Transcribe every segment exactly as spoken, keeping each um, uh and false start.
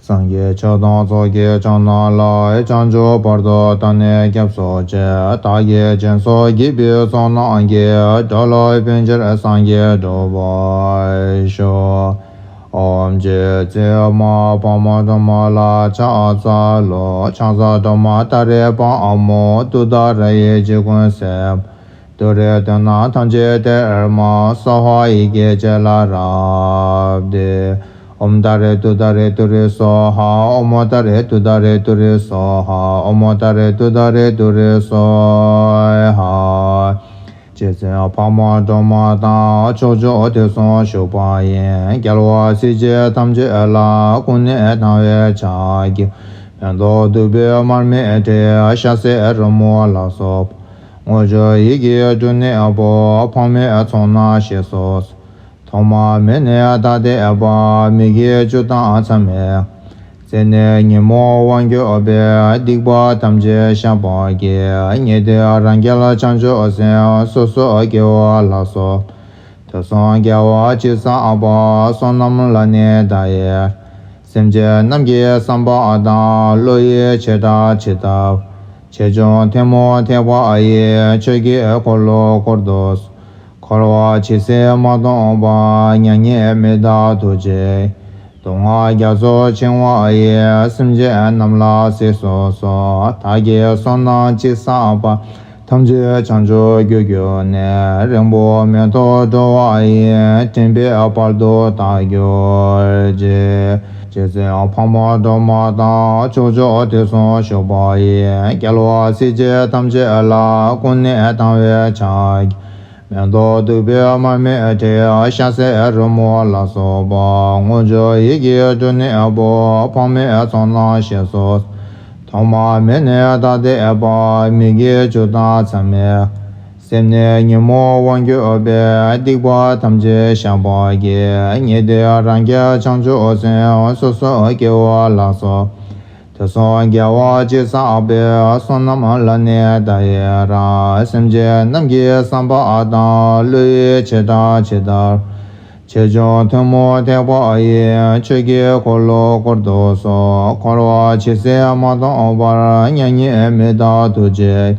སངས་རྒྱས་ཆོས་དང་ཚོགས་ཀྱི་མཆོག་རྣམས་ལ། བྱང་ཆུབ་བར་དུ་བདག་ནི་སྐྱབས་སུ་མཆི། བདག་གིས་སྦྱིན་སོགས་བགྱིས་པའི་ཚོགས་རྣམས་ཀྱིས། འགྲོ་ལ་ཕན་ཕྱིར་སངས་རྒྱས་འགྲུབ་པར་ཤོག་ཨོཾ་རྗེ་བཙུན་མ་འཕགས་མ་སྒྲོལ་མ་ལ་ཕྱག་འཚལ་ལོ། ཕྱག་འཚལ་སྒྲོལ་མ་ཏཱ་རེ་དཔའ་མོ། ཏུཏྟཱ་ར་ཡི་འཇིགས་ཀུན་སེལ། ཏུ་རེ་གདོན་རྣམས་ཐམས་ཅད་སྟོངས་མ། སྭཱ་ཧཱ་ཡི་གེ་བརྒྱད་ལ་རབ་བཟླས། ཨོཾ་ཏཱ་རེ་ཏུཏྟཱ་རེ་ཏུ་རེ་སྭཱ་ཧཱ། ཨོཾ་ཏཱ་རེ་ཏུཏྟཱ་རེ་ཏུ་རེ་སྭཱ་ཧཱ། ཨོཾ་ཏཱ་རེ་ཏུཏྟཱ་རེ་ཏུ་རེ་སྭཱ་ཧཱ། རྗེ་བཙུན་འཕགས་མ་སྒྲོལ་མ་དང་། ཕྱོགས་བཅུ་དུས་གསུམ་བཞུགས་པ་ཡི། རྒྱལ་བ་སྲས་བཅས་ཐམས་ཅད་ལ། སྐུ་ནི་དང་བས་ཕྱག་བགྱི། མེ་ཏོག་བདུག་སྤོས་མར་མེ་དྲི། ཞལ་ཟས་རོལ་མོ་ལ་སོགས་པ། བསྔོ་སྦྱོར་ཡི་གེ་དྲུག་ནི་པོ། ཕངས་མེད་ཚོགས་རྣམས་བཞེས་སུ་གསོལ། ཐོག་མ་མེད་ནས་ད་ལྟའི་བར། མི་དགེ་བཅུ་དང་མཚམས་མེད། སེམས་ནི་ཉོན་མོངས་དབང་གྱུར་པའི། སྡིག་པ་ཐམས་ཅད་བཤགས་པར་བགྱི། ཉན་ཐོས་རང་རྒྱལ་བྱང་ཆུབ་སེམས། སོ་སོ་སྐྱེ་བོ་ལ་སོགས་པ། དུས་གསུམ་རྒྱལ་བ་ཇི་སྲིད་པ། བསོད་ནམས་ལ་ནི་ད་ཡི་རང་། སེམས་ཅན་རྣམས་ཀྱི་བསམ་པ་དང་། བློ་ཡི་བྱེ་བྲག་ཇི་ལྟ་བུ། ཆེ་ཆུང་ཐུན་མོང་ཐེག་པ་ཡི། ཆོས་ཀྱི་འཁོར་ལོ་བསྐོར་དུ་གསོལ། འཁོར་བ་ཇི་སྲིད་མ་སྟོངས་བར། མྱ་ངན་མི་འདའ་ཐུགས་རྗེ། སྡུག་བསྔལ་རྒྱ་མཚོ་ཆེན་པོ་ཡི། སེམས་ཅན་རྣམས་ལ་གཟིགས་སུ་གསོལ། བདག་གིས་བསོད་ནམས་ཅི་བསགས་པ། ཐམས་ཅད་བྱང་ཆུབ་རྒྱུར་གྱུར་ནས། རིང་པོ་མི་ཐོགས་འགྲོ་བ་ཡི། འདྲེན་པའི་དཔལ་དུ་བདག་གྱུར་ཅིག་རྗེ་བཙུན་འཕགས་མ་སྒྲོལ་མ་དང་། ཕྱོགས་བཅུ་དུས་གསུམ་བཞུགས་པ་ཡི། རྒྱལ་བ་སྲས་བཅས་ཐམས་ཅད་ལ། སྐུ་ནི་དང་བས་ཕྱག་བགྱི། མེ་ཏོག་བདུག་སྤོས་མར་མེ་དྲི། ཞལ་ཟས་རོལ་མོ་ལ་སོགས་པ། བསྔོ་སྦྱོར་ཡི་གེ་དྲུག་ནི་པོ། ཕངས་མེད་ཚོགས་རྣམས་བཞེས་སུ་གསོལ། ཐོག་མ་མེད་ནས་ད་ལྟའི་བར། མི་དགེ་བཅུ་དང་མཚམས་མེད། སེམས་ནི་ཉོན་མོངས་དབང་གྱུར་པའི། སྡིག་པ་ཐམས་ཅད་བཤགས་པར་བགྱི། ཉན་ཐོས་རང་རྒྱལ་བྱང་ཆུབ་སེམས། སོ་སོ་སྐྱེ་བོ་ལ་སོགས། དུས་གསུམ་རྒྱལ་བ་ཇི་སྲིད་པའི། བསོད་ནམས་ལ་ནི་ད་ཡི་རང་། སེམས་ཅན་རྣམས་ཀྱི་བསམ་པ་དང་། བློ་ཡི་བྱེ་བྲག་ཇི་ལྟར། ཆེ་ཆུང་ཐུན་མོང་ཐེག་པ་ཡི། ཆོས་ཀྱི་འཁོར་ལོ་བསྐོར་དུ་གསོལ། འཁོར་བ་ཇི་སྲིད་མ་སྟོངས་བར། མྱ་ངན་མི་འདའ་ཐུགས་རྗེ།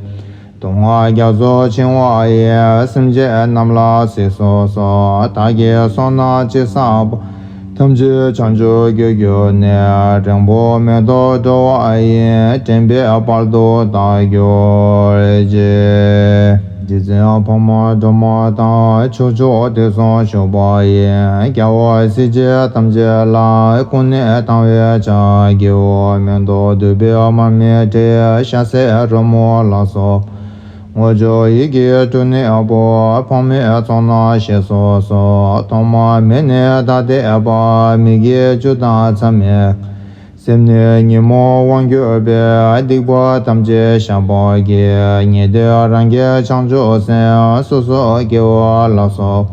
སྡུག་བསྔལ་རྒྱ་མཚོ་ཆེན་པོ་ཡི། སེམས་ཅན་རྣམས་ལ་གཟིགས་སུ་གསོལ། བདག་གིས་བསོད་ནམས་ཅི་བསགས་པ། ཐམས་ཅད་བྱང་ཆུབ་རྒྱུར་གྱུར་ནས། རིང་པོ་མི་ཐོགས་འགྲོ་བ་ཡི། འདྲེན་པའི་དཔལ་དུ་བདག་གྱུར་ཅིག་རྗེ་བཙུན་འཕགས་མ་སྒྲོལ་མ་དང་། ཕྱོགས་བཅུ་དུས་གསུམ་བཞུགས་པ་ཡི། རྒྱལ་བ་སྲས་བཅས་ཐམས་ཅད་ལ། སྐུ་ནི་དང་བས་ཕྱག་བགྱིའོ། མེ་ཏོག་བདུག་སྤོས་མར་མེ་དྲི། ཞལ་ཟས་རོལ་མོ་ལ་སོགས། བསྔོ་སྦྱོར་ཡི་གེ་དྲུག་ནི་པོ། ཕངས་མེད་ཚོགས་རྣམས་བཞེས་སུ་གསོལ། ཐོག་མ་མེད་ནས་ད་ལྟའི་བར། མི་དགེ་བཅུ་དང་མཚམས་མེད། སེམས་ནི་ཉོན་མོངས་དབང་གྱུར་པའི། སྡིག་པ་ཐམས་ཅད་བཤགས་པར་བགྱི། ཉན་ཐོས་རང་རྒྱལ་བྱང་ཆུབ་སེམས། སོ་སོ་སྐྱེ་བོ་ལ་སོགས།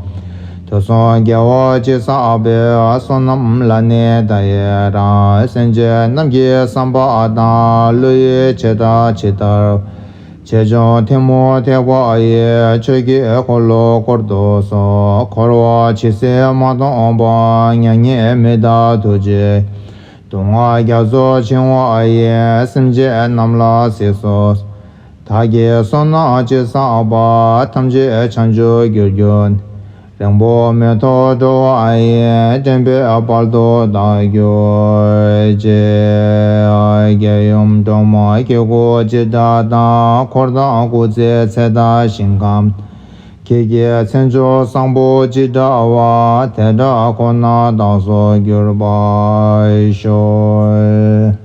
དུས་གསུམ་རྒྱལ་བ་ཇི་སྲིད་པའི། བསོད་ནམས་ལ་ནི་ད་ཡི་རང་། སེམས་ཅན་རྣམས་ཀྱི་བསམ་པ་དང་། བློ་ཡི་བྱེ་བྲག་ཇི་ལྟར། ཆེ་ཆུང་ཐུན་མོང་ཐེག་པ་ཡི། ཆོས་ཀྱི་འཁོར་ལོ་བསྐོར་དུ་གསོལ། འཁོར་བ་ཇི་སྲིད་མ་སྟོངས་བར། མྱ་ངན་མི་འདའ་ཐུགས་རྗེ། སྡུག་བསྔལ་རྒྱ་མཚོ་ཆེན་པོ་ཡི། སེམས་ཅན་རྣམས་ལ་གཟིགས་སུ་གསོལ། བདག་གིས་བསོད་ནམས་ཅི་བསགས་པ། ཐམས་ཅད་བྱང་ཆུབ་རྒྱུར་གྱུར་ནས། རིང་པོ་མི་ཐོགས་འགྲོ་བ་ཡི། འདྲེན་པའི་དཔལ་དུ་བདག་གྱུར་ཅིག་རྒྱལ་ཡུམ་སྒྲོལ་མ་སྐྱེ་དགུའི་བྱེ་བྲག་དང་། འཁོར་དང་སྐུ་ཚེའི་ཚད་དང་ཞིང་ཁམས། ཁྱེད་ཀྱི་མཚན་མཆོག་བཟང་པོ་ཅི་འདྲ་བ། དེ་འདྲ་ཁོ་ན་བདག་སོགས་གྱུར་པར་ཤོག